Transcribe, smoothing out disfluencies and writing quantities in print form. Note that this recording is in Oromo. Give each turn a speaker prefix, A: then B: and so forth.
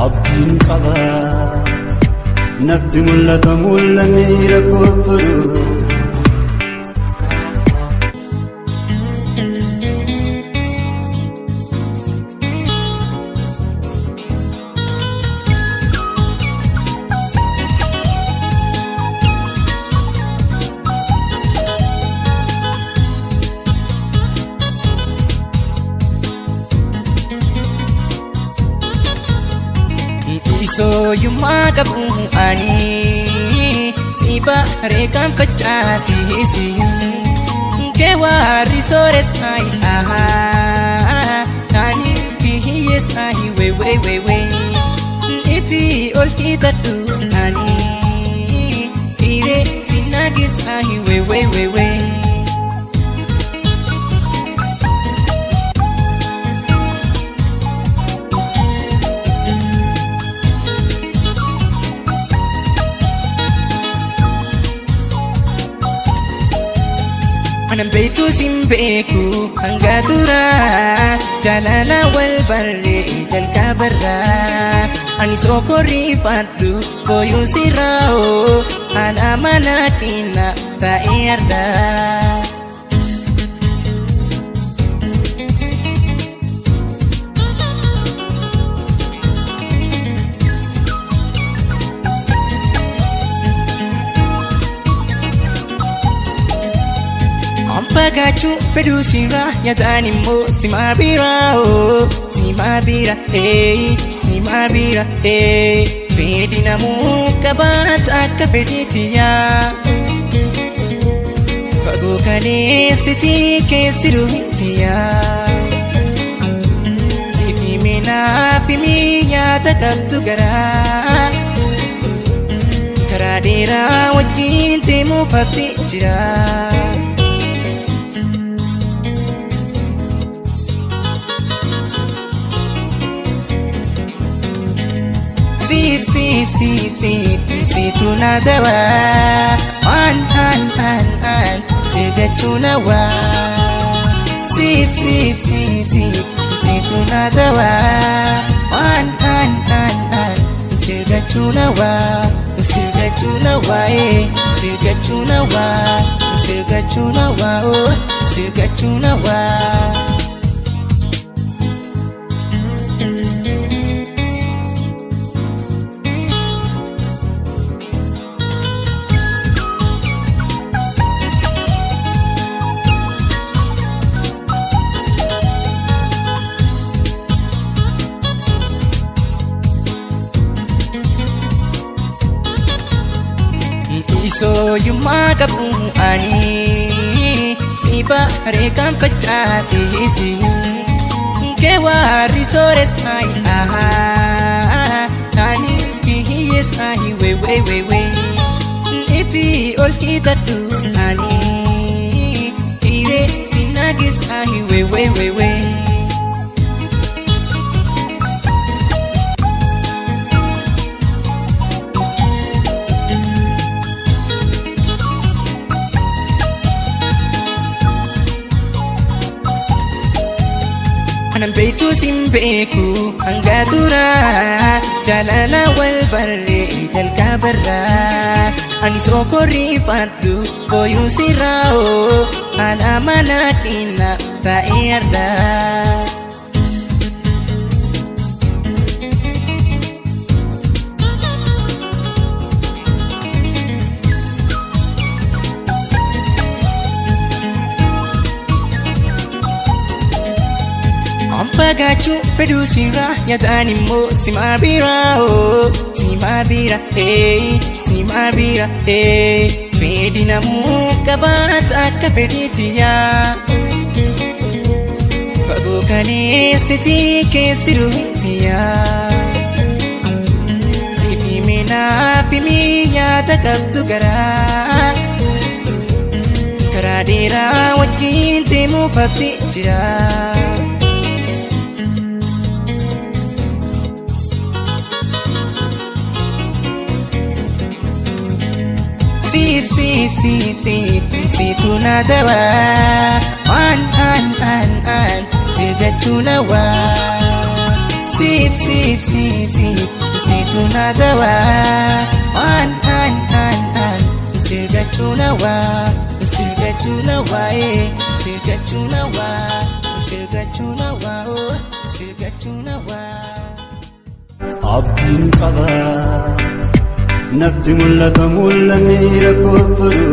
A: Abdiin qaba natti mul'ata mul'anni rakkoo furu.
B: Sooyummaa qabu ani siifa reekaan facaasisi kee warri sooressaayi ani biyyeessaayi wewewewe ifi ol hiitadhus ani hiree sinaagisaayi wewewewe. Anan beektu sin beeku hanga dura jaalala wal barree jalqabarra ani sooforri fadhu booyuu sirraa'oo haala mana kenna taa'ee argaa. Fagaachuu fedhuu sirraa nyaataan immoo simaa biraa oo simaa bira ee simaa bira ee fedhi namuu qabaata akka fedhiitiyaa fagoo kaleessitii keessi ruhitiyaa siif himee himii nyaata qabdu garaa karaa dheeraa wajjin deemuufatti jira. Siif siif siif siif siitu na dawaa waan an an an sirgachuu na waa siif siif siif siif siitu na dawaa waan an an an sirgachuu na waa sirgachuu na waa sirgachuu na waa sirgachuu na waa oh sirgachuu na waa. Sooyummaa qabu ani siifa reekaan facaasisi kee warri sooressaayi ani biyyeessaayi wewewewe ifi ol hiitadhus ani hiree sinaagisaayi wewewewe. Anan beektu sin beeku hanga dura jaalala wal barree jalqabarra ani sooforri fadhu booyuu sirraa'oo haala mana kenna taa'ee argaa. Fagaachuu fedhuu sirraa nyaataan immoo simaa biraa oo simaa bira ee simaa bira ee fedhi namuu qabaata akka fedhiitiyaa fagoo kaleessitii keessi ruhitiyaa siif himee naaf himii nyaata qabdu garaa karaa dheeraa wajjin deemuufatti jira. Siif siif siif siif siitu na dawaa waan an an an sirgachuu na waa. Siif siif siif siif siitu na dawaa. An an an an sirgachuu na waa, sirgachuu na waa'ee, sirgachuu na waa, sirgachuu na waa, sirgachuu na waa.
A: Abdiin qaba, natti mul'ata mul'anni rakkoo furu.